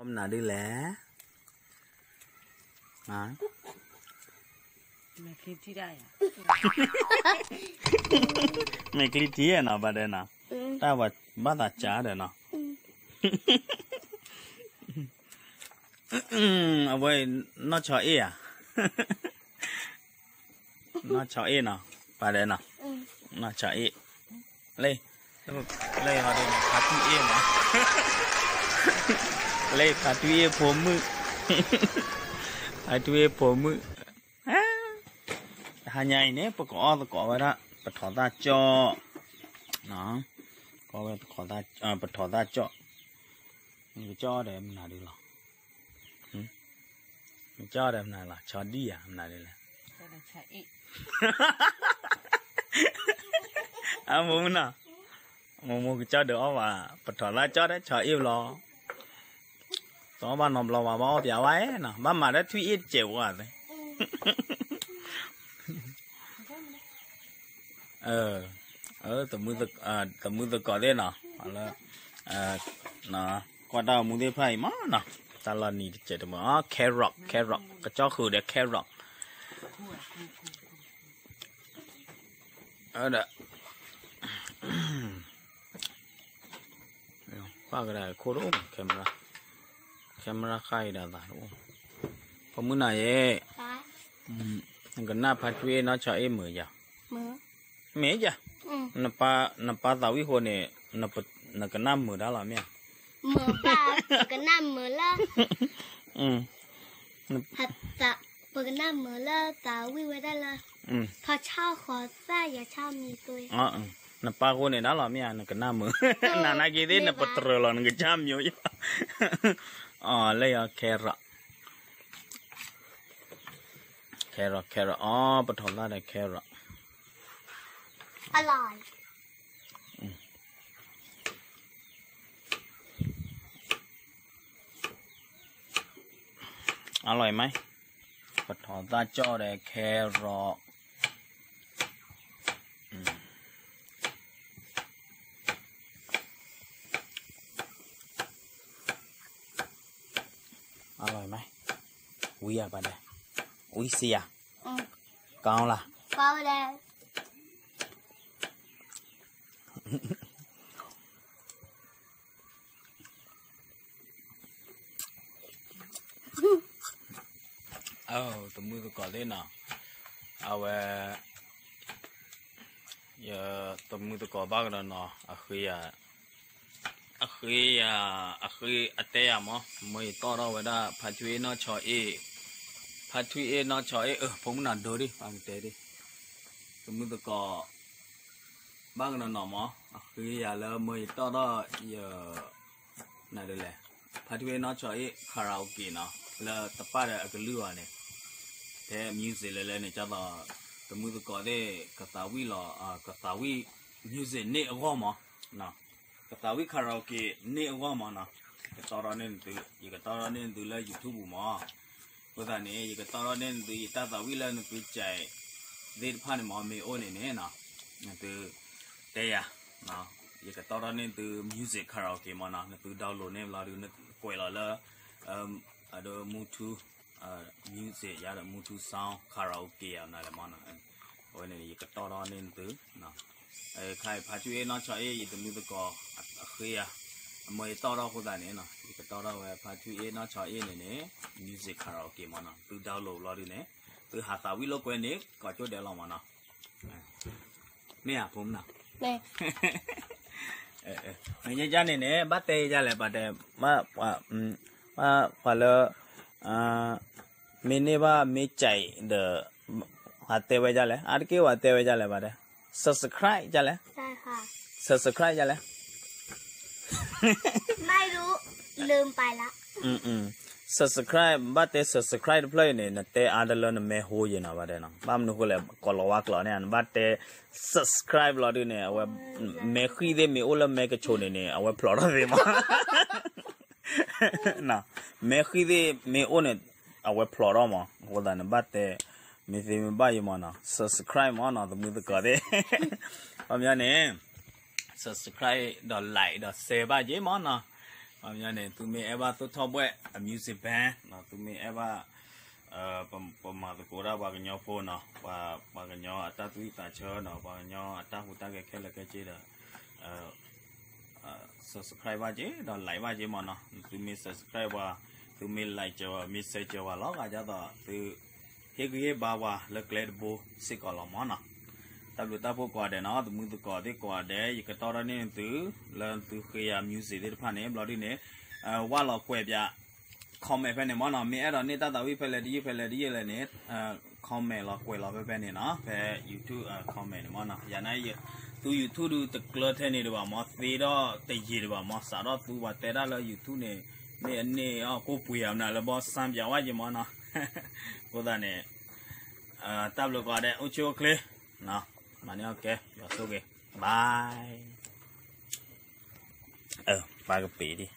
မနုၤဒ်လဲၣ်. မဲာ်ချံထံၣ်နီၤ ဘၣ်ဒဲးနီၤ, တၢ်ဝဲဘၣ်သးစးဒီးနီၤ, အဝဲ နီၢ်ဆီအ့ၣ်ဧါ, နီၢ်ဆီအ့ၣ်နီၤ, ဘၣ်ဒဲးနီၤ, နီၢ်ဆီအ့ၣ်, လၢ လၢဟီဒ်ဖါထူအ့ၣ်မး, လၢဖါထူအ့ၣ်ဖိမုၣ်, ဖါထူအ့ၣ်ဖိမုၣ်, တဟါညါအံၤန့ၣ် ပကအီၣ်သကိးဝဲဒၣ် ပထီၣ်သၣ်ကၠီၣ်, ကီၢ်ဝဲ ပထီၣ်သၣ်ကၠီၣ်, နကကၠီၣ်ဒီးမနုၤဒ်လီၤ, နကၠီၣ်ဒီးမနုၤလီၤ ဆီဒံၣ်ဧါ မနုၤဒ်လဲၣ်, အမိၢ်မုၢ်နီၤ, မိၢ်မိၢ်ကစၢ်ဒုးအီၣ်ဘၣ် ပထီၣ်သၣ်ကၠီၣ်ဒီးဆီအ့ၣ်ဘျီ, တအီၣ်ဘၣ်နီတဘျီဘၣ် ဘၣ်အီၣ်ပၠးဝဲနီၤ ဘၣ်မၤဒီးထွံၣ်အ့ၣ်တစဲးဖိဧါသ့, သမုသကိးသ့ၣ်နီၤ, လၢ ကွၢ်တၢ်အိၣ်မူသ့ၣ်တဖၣ်အံၤမးနီၤ, တၢ်လီၢ်နံၤတစဲးတမုာ် carrot carrot ကစၢ်ဃုာ်ဒီး carrot ဒီး ဃၣ်ကဒါခိၣ်တအိၣ် camera, camera ဃၣ်အံၤဒီးသးတအိၣ်, ဖိမုၣ်နၤယဲ, နကနၣ်ဖါထွံၣ်အ့ၣ်နီၢ်ဆီအ့ၣ်မုာ်ယၤ, မ့ၢ်ယၤ, နပၢ်သးဝံၣ်ဃိန့ၣ်, နကနၣ်မုာ်တၢ်လီၤမ့ၢ်ဧါ, ပကနၣ်မုာ်လၢ ပကနၣ်မုာ်လၢသးဝံၣ်ဝဲဒၣ်လၢ ထီၣ်ဆၣ်ဃီၤသၣ်ယၤဆၣ်မံၤသွ့, နပၢ်ဃိန့ၣ်ဒၣ်လီၤမ့ၢ်ဧါ နကနၣ်မုာ်, နနာ်က့သ့ၣ်နပတြၢၤလီၤ နကစၢ်မံၤယၤ, carrot, carrot carrot အီ ပထီၣ်သၣ်ဒီး carrot အလီၤမး, ပထီၣ်သၣ်ကၠီၣ်ဒီး carrot အလီၤမး, ဝံၤယၤဘၣ်ဒီး, ဝံၤစံယၤ, ကောင်းလား, ကောင်းတယ်. သမုသကိးသ့ၣ်နီၤ, အဝဲ ယသမုသကိးဘၣ်ကဒီးနီၤ, အဃ့ယၤ, အဃ့ယၤ, အဃ့အတဲယၤမး, မ့ၢ်ယတီၣ်ထီၣ်ဝဲဒၣ် ဖါထွံၣ်အ့ၣ်နီၢ်ဆီအ့ၣ်, ဖါထွံၣ်အ့ၣ်နီၢ်ဆီအ့ၣ်, ဖိမုၣ်နၤဒိဒံး ပကတဲဒံး, သမုသကိး ဘၣ်ကဒီးနီၤမး, အဃ့ယၤလၢမ့ၢ်ယတီၣ်ထီၣ်ယ နဒ်လဲၣ်, ဖါထွံၣ်အ့ၣ်နီၢ်ဆီအ့ၣ် karaoke နီၤ, လၢတပၣ်ဒီးအကလုၢ်ဘၣ်န့ၣ်, တဲ music လဲၤလဲၤန့ၣ် ကၢ်သိး သမုသကိးသ့ၣ် ကသးဝံၣ်လီၤ, ကသးဝံၣ် music န့ၢ်အဂီၢ်မး, ကသးဝံၣ် karaoke န့ၢ်အဂီၢ်မးနီၤ, ကတီၢ်ထီၣ်န့ၢ်နသု, ယကတီၢ်ထီၣ်န့ၢ်နသုလၢ YouTube မး, အဃိသတးန့ၣ် ယကတီၢ်ထီၣ်န့ၢ်နသု ယတၢ်သးဝံၣ်လၢနသုစဲးသ့ၣ်တဖၣ်န့ၣ်မး မ့ၢ်အိၣ်န့ၣ်န့ၣ်နီၤ, နသု တဲယၤ, ယကတီၢ်ထီၣ်န့ၢ်နသု music karaoke မးနီၤ, နသု download န့ၢ်ဘျီဒုး နကွဲးလီၤလၢ အဒိ Bluetooth music ယၤဒီး Bluetooth sound karaoke ယၤနၤလဲၣ်မးနီၤ, အဝဲန့ၣ် ယကတီၢ်ထီၣ်န့ၢ်နသု, ခါအံၤ ဖါထွံၣ်အ့ၣ်နီၢ်ဆီအ့ၣ် ယသမုသကိး အဃ့ယၤ, အမ့ၢ်ယတီၣ်ထီၣ်အဃိသတးန့ၣ်နီၤ ယကတီၢ်ထီၣ်ဝဲ ဖါထွံၣ်အ့ၣ်နီၢ်ဆီအ့ၣ်န့ၣ်န့ၣ် music karaoke မးနီၤ, သု download ဘျီဒုးန့ၣ် သုဟးသးဝံၣ်လိာ်ကွဲန့ၣ် ကိးကၠိဒဲးလီၤမးနီၤ. မ့ၢ်ဧါ ဖိမုၣ်နီၤ, မ့ၢ်ယဲဒ်န့ၣ်န့ၣ် ဘၣ်တဲယဲဒ်လဲၣ် ဘၣ်တဲ, ဘၣ်, ပှၤလၢ မ့ၢ်န့ၢ်ဘၣ် မ့ၢ်စဲးဒီး ဟးတဲဝဲဒ်လဲၣ်, အါတက့ၢ်ပှၤတဲဝဲဒ်လဲၣ် ဘၣ်တဲ, subscribe ဒ်လဲၣ်, subscribe ဒ်လဲၣ် subscribe ဘၣ်တဲ subscribe တဖျၢၣ်အံၤန့ၣ် နတဲအါတလၢနမဲာ်ဟိယဲနီၤ ဘၣ်တဲနီၤ, ဘၣ်မနုၤဃိလဲၣ် ကိးလီၤဝါကျိာ်န့ၣ် နဘၣ်တဲ subscribe လီၤဒုးန့ၣ် အဝဲ မဲာ်ဃံသ့ၣ်မ့ၢ်အိၣ်လၢမဲာ်ကဆိးန့ၣ်န့ၣ် အဝဲဖျိးထီၣ်သ့မး, မဲာ်ဃံသ့ၣ်မ့ၢ်အိၣ်န့ၣ် အဝဲဖျိးထီၣ်မး, အဃိသတးန့ၣ် ဘၣ်တဲ မ့ၢ်သ့မ့ၢ်ဘၣ်ယဲမးနီၤ subscribe မးနီၤ သမုသကိးသ့ၣ်, ခီပညီန့ၣ် subscribe ဒီး like ဒီး share ဘၣ်ယဲမးနီၤ, န့ၣ် သုမ့ၢ်အဲၣ်ဘၣ်သိၣ်ထီၣ်ဘှဲၣ်အ music band နီၤ, သုမ့ၢ်အဲၣ်ဘၣ် ပမၤသကိးဒၣ်ပှၤကညီဖိနီၤ, ပှၤကညီအတၢ်သူၣ်အသးဆၢနီၤ, ပှၤကညီအတၢ်ဟူးတၢ်ဂဲၤခဲလၢာ်ခဲဆ့ဒီး subscribe ဘၣ်က့ၤ ဒီး like ဘၣ်က့ၤမ့ၢ်နီၤ. သုမ့ၢ် subscribe ပှၤ, သုမ့ၢ် like စၢၤပှၤ, မ့ၢ် share စၢၤပှၤလီၤဂာ်ဒ်သိး သု ဟ့ၣ်ဂံၢ်ဟ့ၣ်ဘါပှၤလၢကျဲတဘိစ့ၢ်ကီးလီၤမ့ၢ်နီၤ. တၢ်ဘျုးတၢ်ဖှိၣ်ကိးဂၤဒဲးနီၤ, သမုၢ်သကိးသ့ၣ်ကိးဂၤဒဲး, ယကတီၢ်ထီၣ်န့ၢ်သု လၢသုဃ့ယၤ music သ့ၣ်တဖၣ်န့ၣ် ဘျီဒ်န့ၣ် ဝၢ်လီၤကွဲးပၠး comment ဖဲန့ၣ်မ့ၢ်နီၤ. မ့ၢ်အဲၣ်ဒိးန့ၢ်တၢ်သးဝံၣ်ဖဲလဲၣ်တယုၢ်ဖဲလဲၣ်တယုၢ်လဲၣ်န့ၣ် comment လီၤကွဲးလီၤဖဲဖဲန့ၣ်နီၤ, ဖဲ YouTube comment န့ၣ်မ့ၢ်နီၤ. ယၤန့ၣ် သူ YouTube ဒုးတကျၢထဲန့ၣ်ဒံးဘၣ်မ့ၢ်, သ့ထီၣ်တယံာ်ဒံးဘၣ်မ့ၢ်, စးထီၣ်သူပှၤတဲတၢ်လၢ YouTube န့ၣ် မ့ၢ်အန့ၢ်အီၣ်ကိၢ်ပှ့ၤအမနုၤလၢဘီစၢ်ပၠးဝဲက့ၤမ့ၢ်နီၤ. အဃိသတးန့ၣ် တၢ်ဘျုးကိးဂၤဒဲး အိၣ်ဆူၣ်အိၣ်ချ့, မၤန့ၢ်အီၣ်ကဲ ယွၤဆိၣ်ဂ့ၤ, bye. ပၢ်ကပ့ၤဒံး